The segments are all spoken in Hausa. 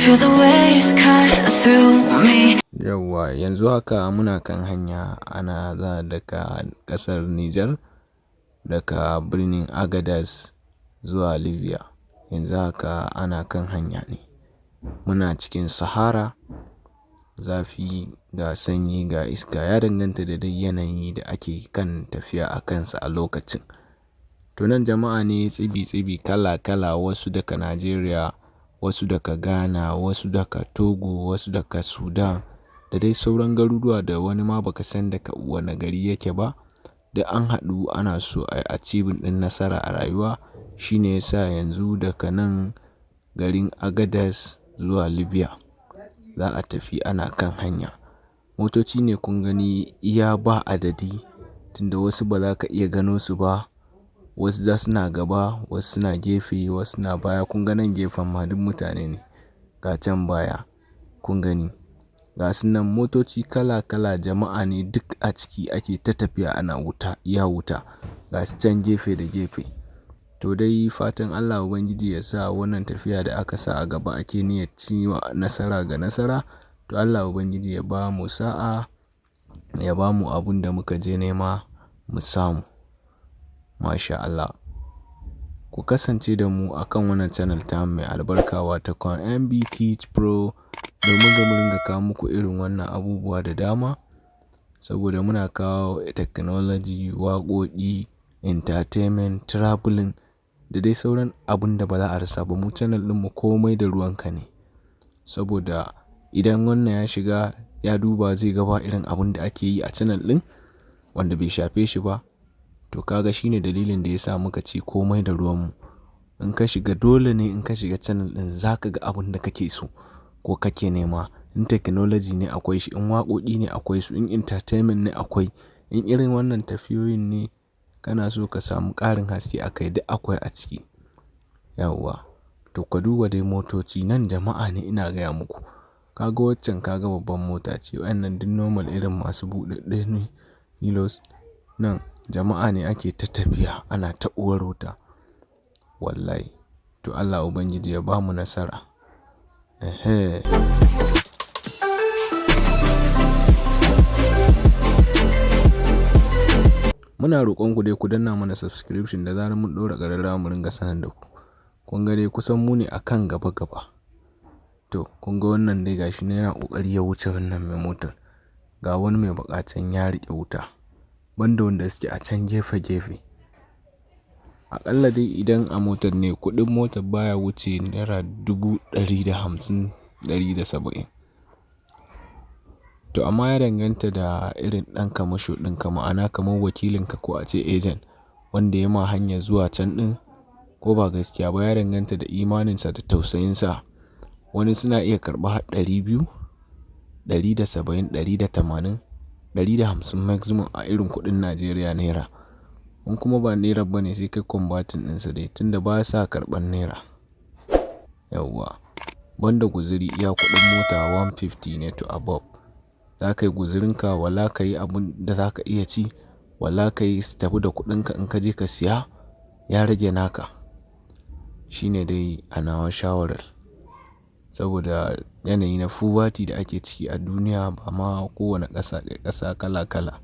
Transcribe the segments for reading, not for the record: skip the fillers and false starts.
Feel the waves cut through me. Yawwa, yanzu haka muna kan hanya, ana za daga ƙasar Nijar, daga birnin Agadez zuwa Libya. Yanzu haka ana kan hanya ne. Muna cikin sahara, zafi ga sanyi ga iska, ya danganta da dai yanayi da ake kan tafiya a kansa a lokacin. To nan jama'a ne tsibi-tsibi kala-kala, wasu daga Najeriya, wasu daga Ghana, wasu daga Togo, wasu daga Sudan da dai sauran garuruwa da wani ma baka san daga wane gari yake ba. Duk an haɗu ana so a yi achieving ɗin nasara a rayuwa. Shi ne ya sa yanzu daga nan garin Agadez zuwa Libya za a tafi, ana kan hanya. Motoci ne kun gani iya ba adadi, tunda wasu ba za ka iya gano su ba. Wasu za suna gaba, wasu suna gefe, wasu suna baya. Kun ga nan gefen ma duk mutane ne. Ga can baya kun gani. Ga su nan motoci kala-kala, jama'a ne duk a ciki ake ta tafiya, ana wuta iya wuta. Ga su can gefe da gefe. To dai fatan Allah Ubangiji ya sa wannan tafiya da aka sa a gaba ake niyyar ci nasara ga nasara. To Allah Ubangiji ya ba mu sa'a, ya ba mu abun da muka je nema mu samu. Masha Allah. Ku kasance da mu a kan wannan channel tamu mai albarka, wato MB Teach Pro, domin ga mu ringa kawo muku irin wannan abubuwa da dama. Saboda muna kawo technology, waƙoƙi, entertainment, travelling da dai sauran abun da ba za a rasa ba. Mu channel ɗinmu komai da ruwanka ne. Saboda idan wannan ya shiga ya duba, zai ga ba irin abun da ake yi a channel ɗin wanda bai shafe shi ba. To kaga shine dalilin da ya sa muka ce komai da ruwanmu. In ka shiga, dole ne in ka shiga channel ɗin za ka ga abun da kake so ko kake nema. In technology ne akwai shi, in waƙoƙi ne akwai su, in entertainment ne akwai, in irin wannan tafiyoyin ne kana so ka samu ƙarin haske a kai, duk akwai a ciki. Yauwa. To ka duba dai motoci nan, jama'a ne ina gaya muku. Ka ga waccan, ka ga babban mota ce. Waƴannan duk normal irin masu buɗaɗɗe ne, Hilux. Nan jama'a ne ake ta tafiya, ana ta uwar wuta. Wallahi. To Allah Ubangiji ya bamu nasara. Ehe. Muna roƙon ku dai ku danna mana subscription, da zarar mun ɗora ƙararrawa mu ringa sanar da ku. Kun ga dai kusan mu ne a kan gaba gaba. To kun ga wannan dai gashi nan yana ƙoƙari ya wuce wannan mai motar. Ga wani mai baƙa can ya riƙe wuta. Banda wanda suke a can gefe gefe. Aƙalla dai idan a motar ne, kuɗin motar baya wuce naira 150,000, 170. To amma ya danganta da irin ɗan kamasho ɗinka, ma'ana kamar wakilinka ko a ce agent wanda ya ma hanyar zuwa can ɗin, ko ba gaskiya ba, ya danganta da imaninsa da tausayinsa. Wani suna iya karɓa har 200, 170, 180, 150 maximum a irin kuɗin Najeriya naira. In kuma ba naira ba ne, sai kai converting ɗinsa dai, tunda ba sa karɓan naira. Yauwa. Banda guzuri, iya kuɗin mota 150 ne to above. Za ka yi guzurinka, wala ka yi abun da za ka iya ci, wala ka yi tafi da kuɗinka in ka je ka siya, ya rage naka. Shi ne dai a nawa shawarar. Saboda yanayi na poverty da ake ciki a duniya, ba ma kowane ƙasa, ƙasa kala kala.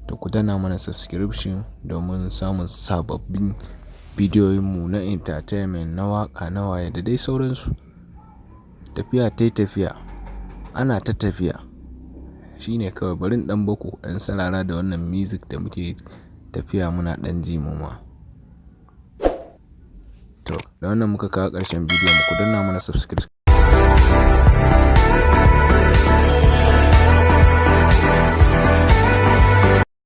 To ku danna mana subscription domin samun sababbin bidiyoyinmu na entertainment, na waƙa, na waye da dai sauransu. Tafiya tai tafiya, ana ta tafiya. Shi ne kawai, bari in ɗan baku ɗan sarara da wannan music da muke tafiya muna ɗan ji mu ma. To da wannan muka kawo ƙarshen bidiyon mu, ku danna mana subscription.